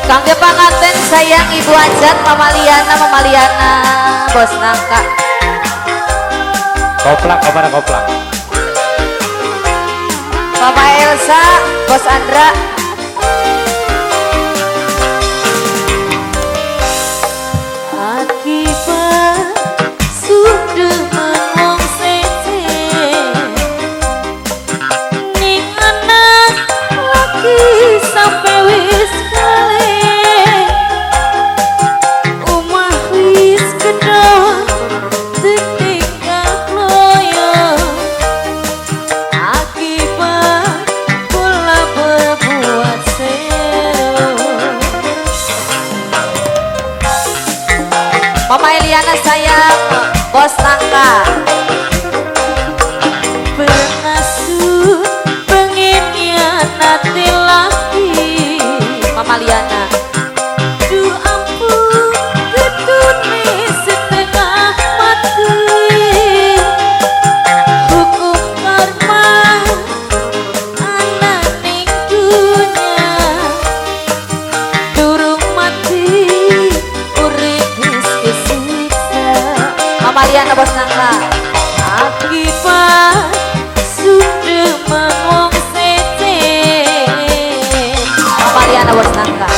Kangge panganten sayang Ibu Ajat, Mama Liana, Mama Liana, Bos Nangka. Koplak, kemana koplak? Mama Elsa, Bos Andra. Akibat sudah wong sece ning anak laki sampai wis kale omah wis kendor ditinggal kloyo akibat kula berbuat sero. Mama Eliana sayang, Bos Nangka. Bernasub pengennya nanti lagi Mama Liana. Duh ampun, ketune setengah mati. Hukum karma ana ning dunya. Durung mati urip wis kesiksa. Mama Liana Bos Nangka. Akibat sudah wong sece. Mama Liana Bos Nangka.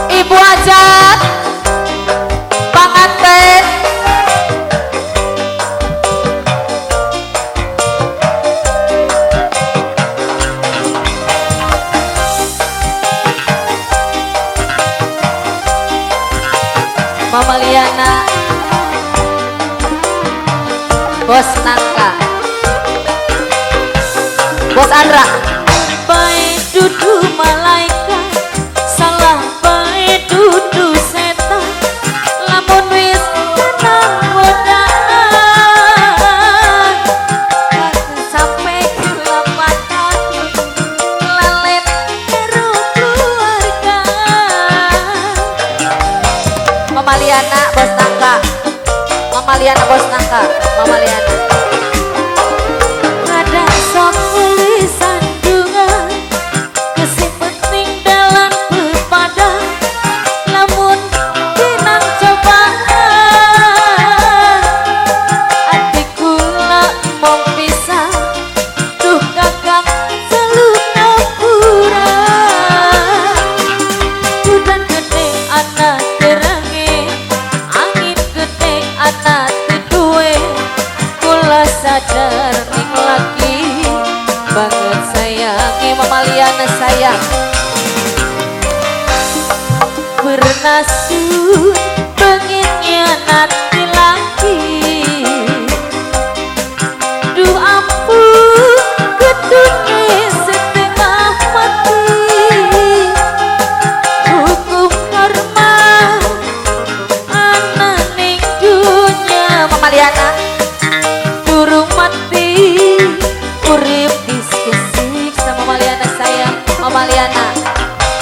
Ibu Ajat panganten. Mama Liana Bos Nangka, Bos Andra. Baik dudu malaikat, salah baik dudu setan. Lamun wis tenang godaan, sampai kelapatan lalen karo keluarga. Mama Liana Bos Nangka, Mama Liana Bos Nangka, Mama Liana. Kadang sok tulisan dungan kesipet ning dalan pepadang, lamun kinang cobaan ati kula mong pisah, duh kakang selalu ngapura. Udan gede anak terange, angin gede anak teduwe, kula sadar ning laki banget sayangi. Mama Liana sayang. Bernasub pengennya nanti lagi. Duh ampun, ketune setengah mati. Hukum karma ana ning dunya. Mama Liana. Durung mati urip wis kesiksa. Mama Liana sayang, Mama Liana.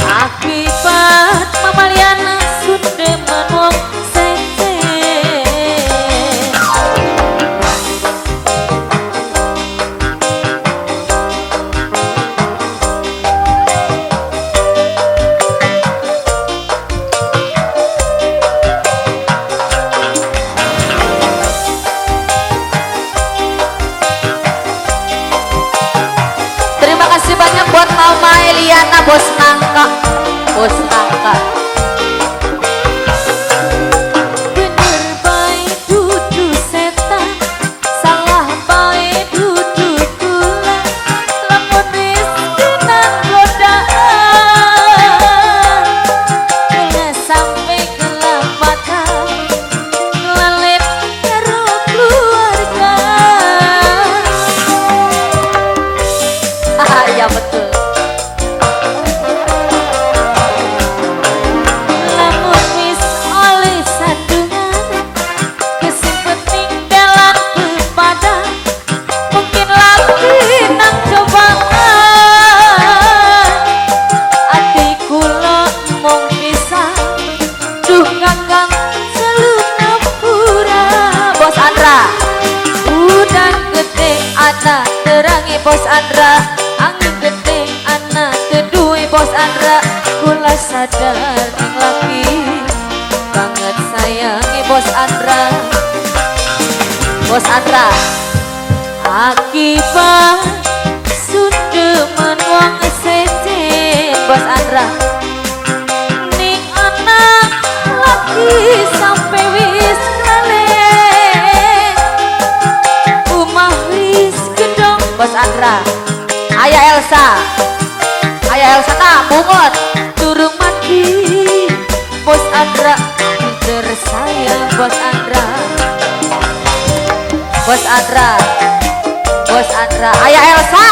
Akibat Mama Liana sudah wong sece. Terima kasih banyak buat Mama Eliana Bos Nangka, Bos Nangka. Bener bae dudu setan, salah bae dudu kula. Lamun wis kenang godaan, kula sampe kelapatan, lalen karo keluarga. Ya betul. Lamun wis oleh sandungan kesempet ning dalan pepadang, mungkin lagi nang cobaan ati kula mung pisah, duh kakang selu ngapura. Bos Andra. Udan gede anak terangi Bos Andra, angin gede anak teduhe Bos Andra. Kula sadar ning laki banget sayangi Bos Andra. Bos Andra, akibat sundemen wong sejen. Bos Andra, ning anak laki sampai wis lalen, umah wis gedong. Bos Andra, Ayah Elsa, Ayah Elsa nah bungut durung mati. Bos Andra tersayang. Bos Andra, Bos Andra, Bos Andra, Ayah Elsa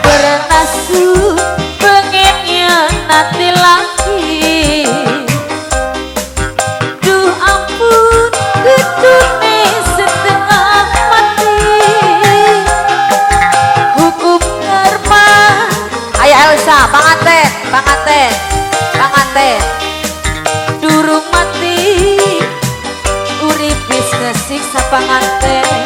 bernasu pengennya nanti lagi. Duh ampun, gedune setengah mati. Hukum karma. Ayah Elsa, panganten, panganten, panganten durung mati, urip wis kesiksa panganten.